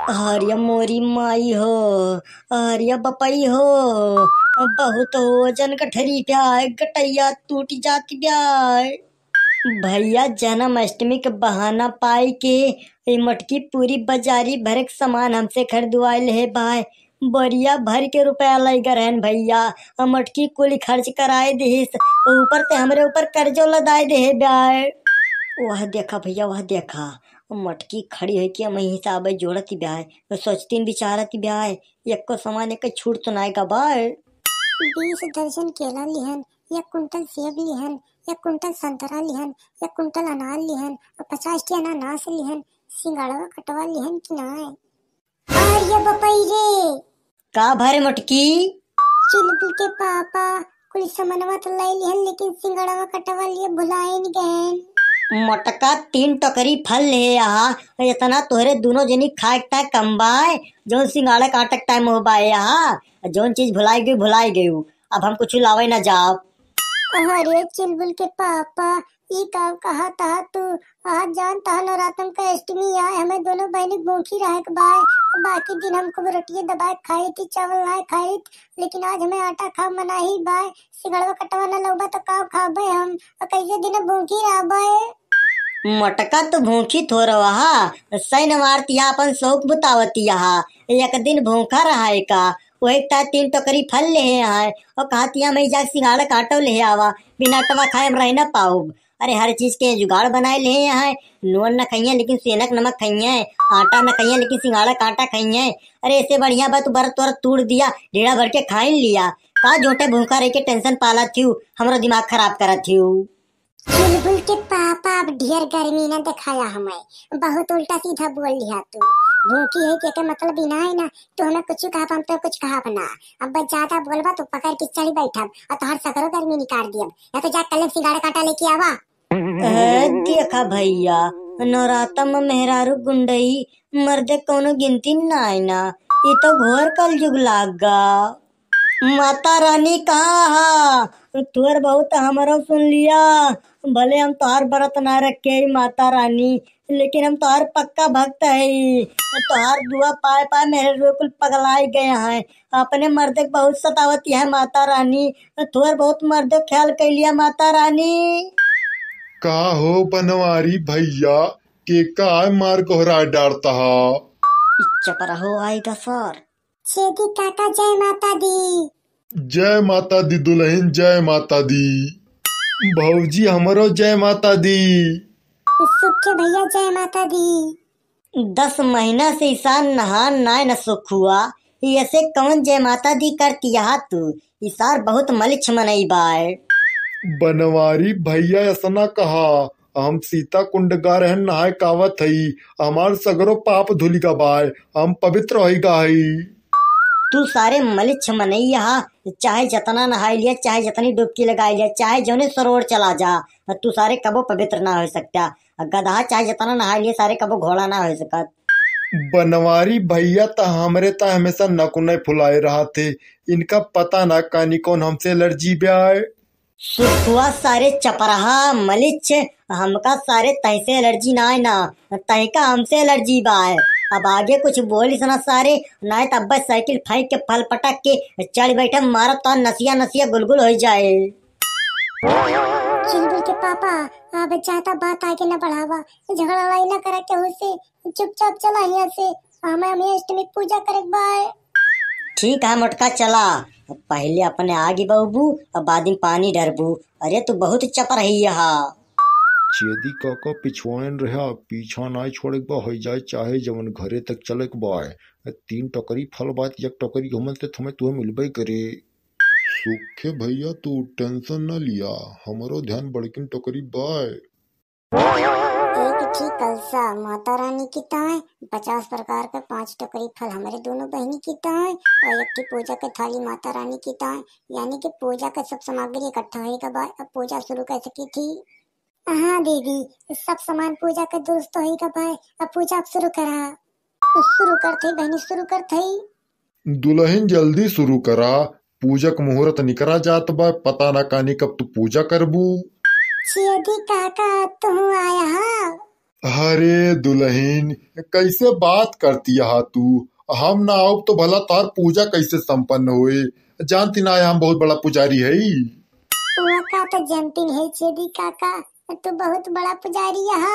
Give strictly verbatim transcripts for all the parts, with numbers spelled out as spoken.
अरे मोरी माई हो, अरे बपई हो, बहुत वजन गठरी ब्याय, गटैया टूटी जाती ब्याय। भैया, जन्माष्टमी के बहाना पाई के ए मोटकी पूरी बाजारी भरे के सामान हमसे खरीदवाए ले बाय। बोरिया भर के रुपया लइगा रहन भैया, आ मोटकी कुल खर्च कराए दिहिस, ऊपर से हमरे ऊपर कर्जो लदाए देहे ब्याय। वह देखा भैया, वह देखा, मोटकी खड़ी होइके हमही हिसाबे जोड़त ब्याय, सोचतीन विचारत ब्याय, एको सामान एक छूट तो नाय का बाय। बीस दर्जन केला लिहन, एक कुंटल सेब लिहन, एक कुंटल संतरा लिहन, एक कुंटल अनार लिहन, और पचास टी अनानास लिहन, सिंगाड़वा कटवा लिहन कि नाय? अरे बपई रे! का भरे मोटकी? चुलबुल के पापा, कुल समनवा तो ले लिहन, लेकिन सिंगड़वा कटवा लिए भुलाइन गएन। मोटका, तीन टोकरी फल ले आहा, इतना तोहरे दोनों जनी खाए के तय कम बाय, जौन सिंगाड़ा काटे के टाइम हो बाय आहा, जौन चीज भुलाई गई, भुलाई गई, अब हम कुछ लावे ना जाब। अरे चुलबुल के पापा, ई का कहत हा तू? आज जान तहा नवरातन का अष्टमी आय, हमें दोनों बहनी भूखी रहे के बाय। बाकी दिन हम खूब रोटिये दबाए खाई थी, चावल ना खाई थी, लेकिन आज हमें आटा खा मनाही बाय। सिंगड़वा कटवा न लौबा तो का खाबे हम, और कैसे दिन भूखी रहबे? मोटका तो भूखी थोरो हा, सैन मारतिया अपन शौक बुतावतिया हा। एक दिन भूखा रहा है का? वही ता तीन टोकरी फल ले आए और कहतिया, "मैं जाके सिंगाड़ा काटो ले आवा, बिना आटवा खाए हम रह ना पाउब।" अरे, हर चीज के जुगाड़ बनाए ले आए, नून न खइये लेकिन सेनक नमक खइये, आटा न खइये लेकिन सिंगाड़ा काटा खइये। अरे, ऐसे बढ़िया बा तू बरत वरत तूड़ दिया, ढेड़ा भर के खाइन लिया, का झूठे भूखा रह के टेंशन पाला थियू, हमरो दिमाग खराब करत थियू। चुलबुल के पापा, अब ढेर गर्मी न देखाया हमें, बहुत उल्टा सीधा बोल लिया तू। भूखी है के, के मतलब ही ना है ना, तू हमें कुछ कहा हम तो कुछ कहा ना। अब बस ज्यादा बोलबा तो पकड़ के चढ़ बैठब और तोहर सगरो गर्मी निकाल दियब। या तो जा कल सिंगाड़ा काटा लेके आवा। ए, देखा भैया, नवराता में मेहरारू गुंडई मर्दे कौनो गिनती ना है ना, ई तो घोर कलयुग लाग गा। माता रानी कहाँ हा? थोर बहुत हमरो सुन लिया। भले हम तोहार व्रत ना रखे ही माता रानी, लेकिन हम तोहार पक्का भक्त है। तोहार दुआ पाए पाए मेरे रोकुल पगलाए गए हैं। अपने मर्दे के बहुत सतावती है माता रानी, थोर बहुत मर्दे ख्याल कर लिया माता रानी। का हो बनवारी भैया, के का मार कोहरा डारता हा? चुप रहो, आएगा सर। छेदी काका, जय माता दी। जय माता दी दुलहिन, जय माता दी। भौजी हमरो जय माता दी। सुखे भैया, जय माता दी। दस महीना से इसान नहान नाय न सुख हुआ, ये ऐसे कौन जय माता दी करती यहाँ तू? इसार बहुत मलिछ मनई बाय। बनवारी भैया, ऐसा ना कहा, हम सीता कुंड गा रहन नहाय कावत हई, हमार सगरो पाप धुलि गा बाय, हम पवित्र होई गा हई। तू सारे मलिछ मनई हा, चाहे जतना नहाई लिया, चाहे जतनी डुबकी लगाई लिया, चाहे जौने सरोवर चला जा, तू सारे कबो पवित्र ना हो सकता। गदहा चाहे जतना नहाई लिया, सारे कबो घोड़ा ना हो सकत। बनवारी भैया त हमरे त हमेशा नकुने फुलाए रहत हे, इनका पता ना कानी कौन हमसे एलर्जी ब्याय। सुखुआ सारे चपरहा मलिच्छ, हमका सारे तहसे एलर्जी ना है ना, तहका हमसे एलर्जी बा है। अब आगे कुछ बोलिस ना सारे, ना है त अब्बे साइकिल फेंक के फल पटक के चढ़ बैठे, मारब तो नसिया नसिया गुलगुल हो जाए। चुलबुल के पापा, अब ज्यादा बात आगे न बढ़ावा, झगड़ा लड़ाई न करा केहू से, चुपचाप चला हियां से, हमें, हमें अष्टमी पूजा करे के बा। ठीक है मोटका, चला, पहले अपने आगे बहबू, अब बाद में पानी डरबू। अरे तू बहुत चपरही हा। छेदी काका पिछवाएन रहा, पीछा नाय छोड़े के बा, होई जाए चाहे जवन घरे तक चले के बा। तीन टोकरी फल बात एक टोकरी घूमन से थमे तुहे मिलबे करे। सुखे भैया, तू टेंशन न लिया, हमरो ध्यान बड़किन टोकरी बाय। एक ठी कलसा माता रानी की ताय, पचास प्रकार के पांच टोकरी फल हमरे दोनों बहिनी की ताय, और एक ठी पूजा के थाली माता रानी की ताय, यानी कि पूजा के सब सामग्री इकट्ठा होई के बाद अब पूजा शुरू कर सकी थी। हाँ दीदी, सब सामान पूजा के दुरुस्त होई के बाद अब पूजा अब शुरू करा। शुरू करत हई बहिनी, शुरू करत हई। दुलहिन जल्दी शुरू करा, पूजक मुहूर्त निकरा जात बा, पता ना कानी कब तू पूजा करबू। छेदी काका, तू आया हा? अरे दुलहिन, कैसे बात करती हा तू? हम ना आउब तो भला तोहार पूजा कैसे संपन्न होए? जानती ना हम बहुत बड़ा पुजारी हई। वो का तो जानती नहीं छेदी काका, तू बहुत बड़ा पुजारी हा।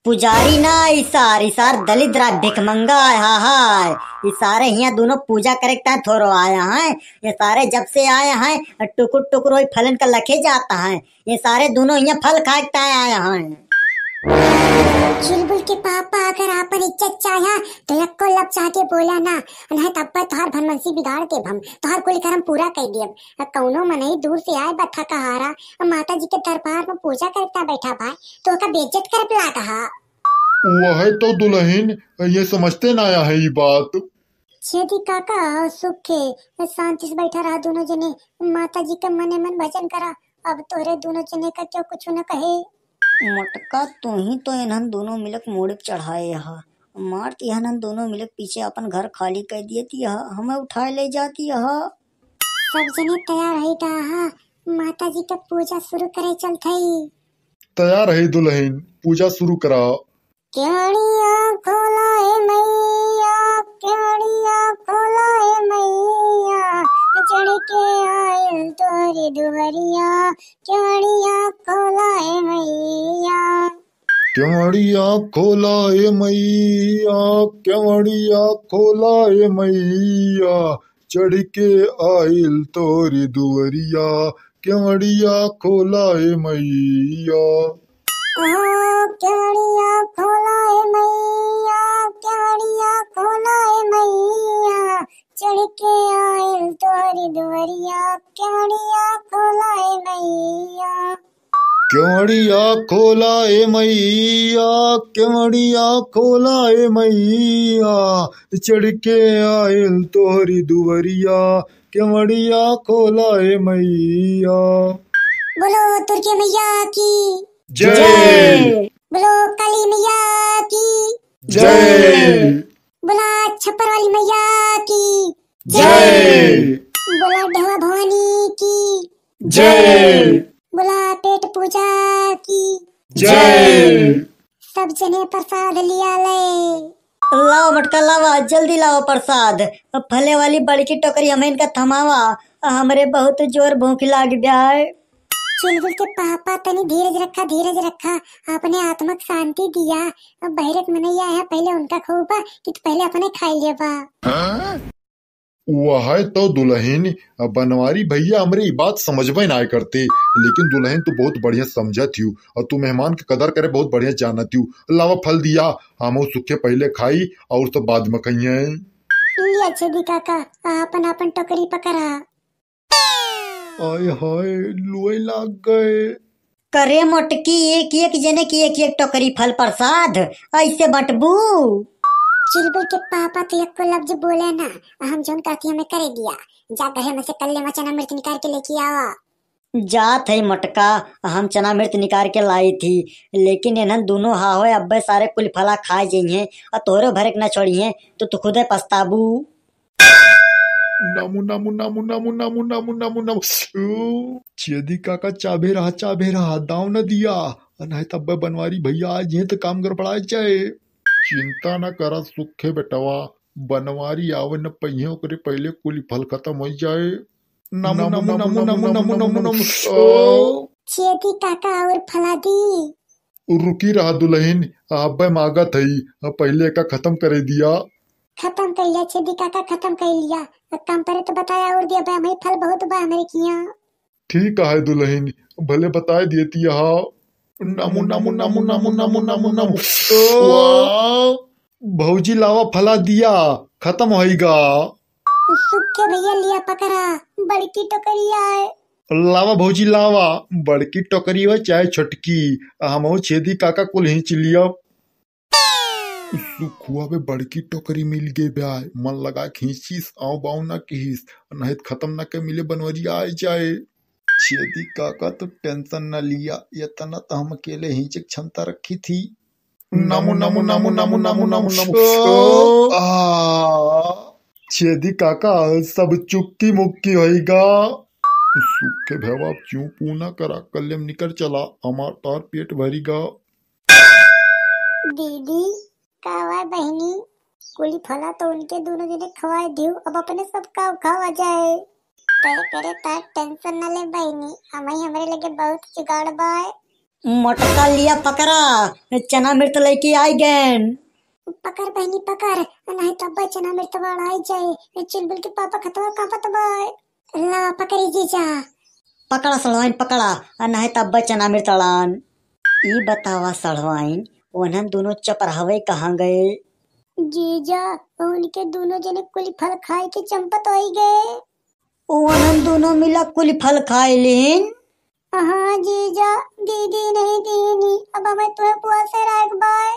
पुजारी ना, ई सार, ई सार दलिद्रा भिखमंगा है, हा, हा। ई सारे हियाँ दुनो पूजा करे के ताईं थोरो आया है। ये सारे जब से आया है, टुकुर टुकुर वही फलन का लखे जाता है। ये सारे दुनो हियाँ फल खाए के ताईं आया है। चुलबुल के पापा, अगर आपन इज्जत चाहा, तो यक्को लब चाह के बोला ना, नहीं तब पर तोहार भनमंसी बिगाड़ देब हम, तोहार कुल करम पूरा कर देब। आ कौनो मनई दूर से आए बा थकहारा, आ माता जी के दरबार में पूजा करता बैठा भाई, तो ओका बेइज्जत करब लाग हा। वह तो दुलहिन, ये समझते ना आया है ई बात। छेदी काका, सुखे, शांति से बैठा रहा दोनों जने, माता जी के मने मन भजन करा। अब तोहरे दोनों जने का क्यों कुछ न कहे। मोटका, तू ही तो इन्हन दोनों मिलक मोड़े पे चढ़ाए हा। मारती इन्हन दोनों मिलक पीछे अपन घर खाली कर दिए ती हा, हमें उठाए ले जाती हा। सब जने तैयार है ता हा, माता जी के पूजा शुरू करे चलत हई। तैयार है दुलहिन, पूजा शुरू करा। केवड़िया खोला ए मैया, केवड़िया खोला ए मैया, चढ़ के आइल तोरी दुवरिया, केवड़िया खोला ए मैया। केवड़िया खोला ए मैया, केवड़िया खोला ए मैया, चढ़ के आइल तोरी दुवरिया, केवड़िया खोला ए मैया। ओ केवड़िया खोला ए मैया, केवड़िया खोला ए मैया, चढ़ के आइल तोरी दुवरिया, केवड़िया खोला ए मैया। केवड़िया खोला ए मैया, केवड़िया खोला ए मैया, चढ़ के आइल तोहरी दुवरिया, केवड़िया खोला ए मैया। बोलो दुर्गे मैया की जय। जय। बोलो काली मैया की जय। जय। बोला छप्पर वाली मैया की जय। जय। बोला ढेवा भवानी की जय। जय। बोला पेट पूजा की जय। जय। सब जने प्रसाद लिया ले। लावा मटका लावा, जल्दी लावा प्रसाद। फले वाली बड़की टोकरी हमें इनका थमावा, हमरे बहुत जोर भूख लाग जाए। चुलबुल के पापा, तनी धीरज रखा, धीरज रखा, अपने आत्मा के शांति दिया। अब बहिरक मनैया है, पहले उनका खूबा कि तू पहले अपने खाई लेबा। हाँ? वह तो दुलहिन, बनवारी भैया हमरे ई बात समझबे नाय करते, लेकिन दुलहिन तू बहुत बढ़िया समझत हियो और तू मेहमान के कदर करे बहुत बढ़िया जानत हियो। लावा फल दिया, हम सुखे पहले खाई और सब बाद में खाइए। लिया छेदी काका, आपन आपन टोकरी पकड़ा। आय हाय, लुए लाग गए। करे मोटकी, एक एक जने की एक एक टोकरी फल प्रसाद ऐसे बंटबू? चुलबुल के पापा तो एको लफ्ज बोले ना, हम जौन कहती हमें करे दिया। जा घरे में से कल्ले में चना मिर्च निकाल के लेके आवा। जात है मोटका, हम चना मिर्च निकाल के लाई थी, लेकिन इन्हन दोनों हा होए अब्बे सारे कुल फला खा जइहें और तोहरे भरे के न छोड़िहें, तो तू खुदे पछताबू। नमु, नमु, नमु। ओ, छेदी काका, चाभे रहा, चाभे रहा, दाव न दिया। अनाहे तब्बे बनवारी भैया आ जिहे त काम गड़बड़ाए जाए। चिंता न करा सुखे बेटवा, बनवारी आवे न पहिए, ओकरे पहले कुल फल खत्म हो जाए। नमु, नमु, नमु। ओ। छेदी काका और फला दी। रुकी रहा दुलहिन, अब्बे मागत हई, पहले एका खत्म करे दिया। खत्म कर लिया छेदी काका, खत्म कर लिया। काम परे तो बताया और दिया बे, हमें फल बहुत बा हमरे किया। ठीक है दुलहिन, भले बताए दिए ती हा। नमु, नमु, नमु। ओ। वाह। भौजी लावा फला दिया, खत्म होइगा। सुखे भैया लिया पकड़ा, बड़की टोकरिया है। लावा भौजी लावा, बड़की टोकरी हो चाहे छोटकी, हमहू छेदी काका कुल हींच लिया। सुखुआ बे बड़की टोकरी मिल गए ब्याय, मन लगा खींचिस, आव बाव ना किहिस, नहीं त खत्म ना के मिले बनवरी आए जाए। छेदी काका तो टेंशन ना लिया, इतना तो हम अकेले हींचे के क्षमता रखी थी। नमु, नमु, नमु। ओ। आ, छेदी काका, सब चुक्की मुक्की होइगा। सुखे भैया, अब चूं पू ना करा, कल्ले में निकर चला, हमार तार पेट भरीगा। दीदी, का हुआ बहिनी? कुली फला तो उनके दुनो जने खवाए दियो, अब अपने सब का खावा जाए। तय करे ता टेंशन न ले बहिनी, हमही हमरे लगे बहुत जुगाड़ बाय। मोटका लिया पकड़ा, चना मिर्च लेके आई गएन। पकड़ बहिनी पकड़, नहीं तब चना मिर्च वाला आई जाए। चुलबुल के पापा खतवा कांपत बाय। ला पकड़ी जीजा। पकड़ा सड़वाइन पकड़ा, आ नाहीं तब चना मिर्च तड़ान। ई बतावा सड़वाइन, ओनहन दुनो चपरावे कहाँ गए? जीजा, उनके दुनो जने कुली फल खाए के चंपत होई गए। ओनहन दुनो मिला कुली फल खाए लेन। हाँ जीजा, दीदी नहीं दीनी, अब हमें तुहे पुआ से राख बाय।